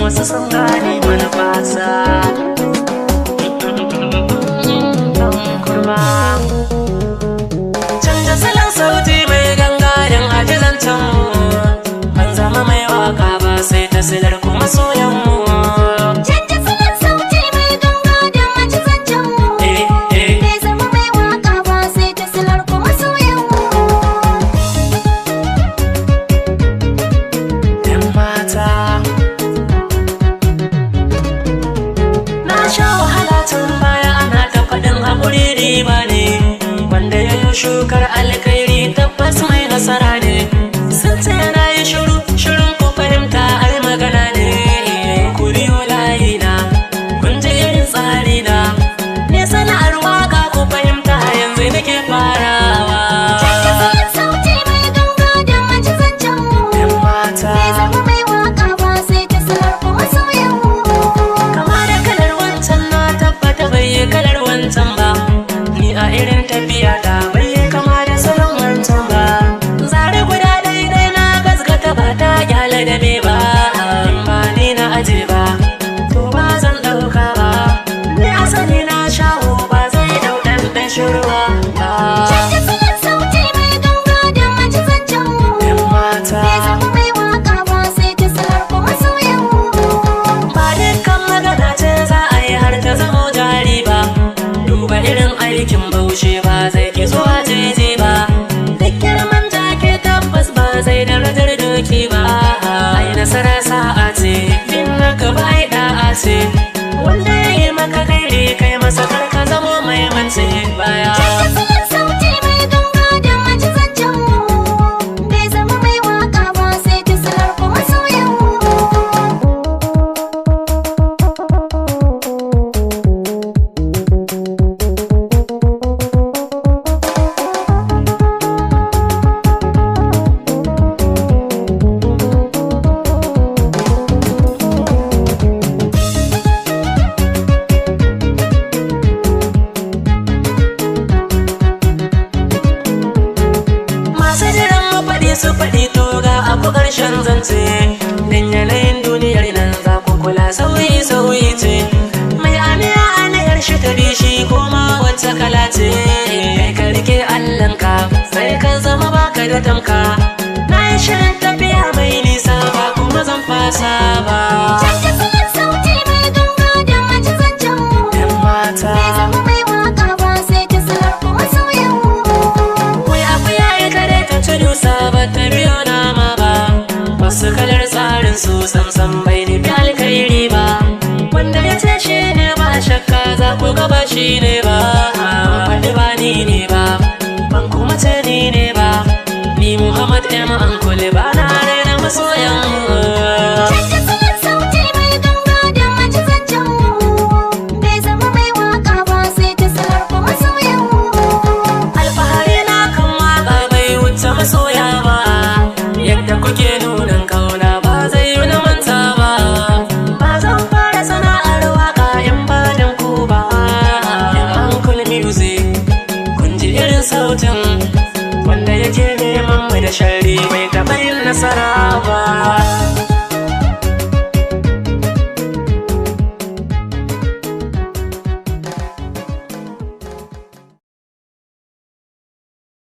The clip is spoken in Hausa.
Wasu sun gane manufata. Ɗan kurma. Canza salon sauti mai ganga don aji zancen mu. Ban zama mai waka ba sai ta silar kuma soyan mu. Canja salon sauti mai ganga don a ji zancen mu. Eh, eh. Bai zama mai waka ba sai ta silar kuma soyan mu. Yan mata. Na sha wahala tun baya ana ta faɗin haƙuri riba ne. Wanda ya yi shukar alkhairi tabbas mai nasara ne. Sun ce na yi shiru, shirin ku fahimta ai magana ne. Ku biyo layina, kun ji irin tsari na. Ni sana'ar waka ku fahimta yanzu nake farawa. Canja salon sauti mai ganga don a ji zancen mu. Yan mata. Bai zama mai waka ba sai ta silar kuma soyan mu. Kama da kalar wancan na tabbata bai yi kalar wancan ba. Ni a irin tafiya ta bai yi kama da salon wancan ba. Zare guda daidai na gasgata ba ta kyale da me ba. In ba ni na aje ba, to ba zan ɗauka ba. Ni asali na shawo ba zai ɗau ɗan ɗan shirwa ba. Canja salon sauti mai ganga don a ji zancen mu. Yan mata. Bai zama mai waka ba sai ta silar kuma soyan mu. Ba dukkan magana ce za a yi har ta zamo jari ba. Duba irin aikin baushe ba zai ki zuwa jeje ba. Duk girman jake tabbas ba zai darajar doki ba. Ai nasara sa'a ce, bin naka ba ai da'a ce. Wanda ya yi maka kairi kai masa kar ka zamo mai mance baya. Canja salon sauti mai ganga don a ji zancen mu. Bai zama mai waka ba sai ta silar kuma soyan mu. Masu jiran mu faɗi su faɗi to ga aku ƙarshen zance. Dan yanayin duniyar nan za ku kula sauyi sauyi ce. Mai aniya aniyar shi ta bi shi ko ma wacce kala ce. Kai ka rike Allahnka sai ka zama baka da tamka. Na yi shirin tafiya mai nisa ba kuma zan fasa ba. Canja salon sauti mai ganga don a ji zancen mu. Yan mata. Bai zama mai waka ba sai ta silar kuma soyan mu. Wai akuya ita dai ta ci dusa ba ta biyo nama ba. Wasu kalar tsarin su samsam bai nufi alkhairi ba. Wanda ya ce shi ne ba shakka za ku ga ba shi ne ba. Faɗi ba ni ne ba, ban kuma ce ni ne ba. Ni Muhammad M. Ankole ba na raina masoyan mu. Canja salon sauti mai ganga don a ji zancen mu. Bai zama mai waka ba sai ta silar kuma soyan mu. Alfahari na kan waka bai wuce masoya ba. Yadda kuke nunan kauna ba zai yi na manta ba. Ba zan fara sana'ar waka in ba dan ku ba. Yan Uncle Music, kun ji irin sautin wanda yake neman mu da sharri bai taɓa yin nasara ba.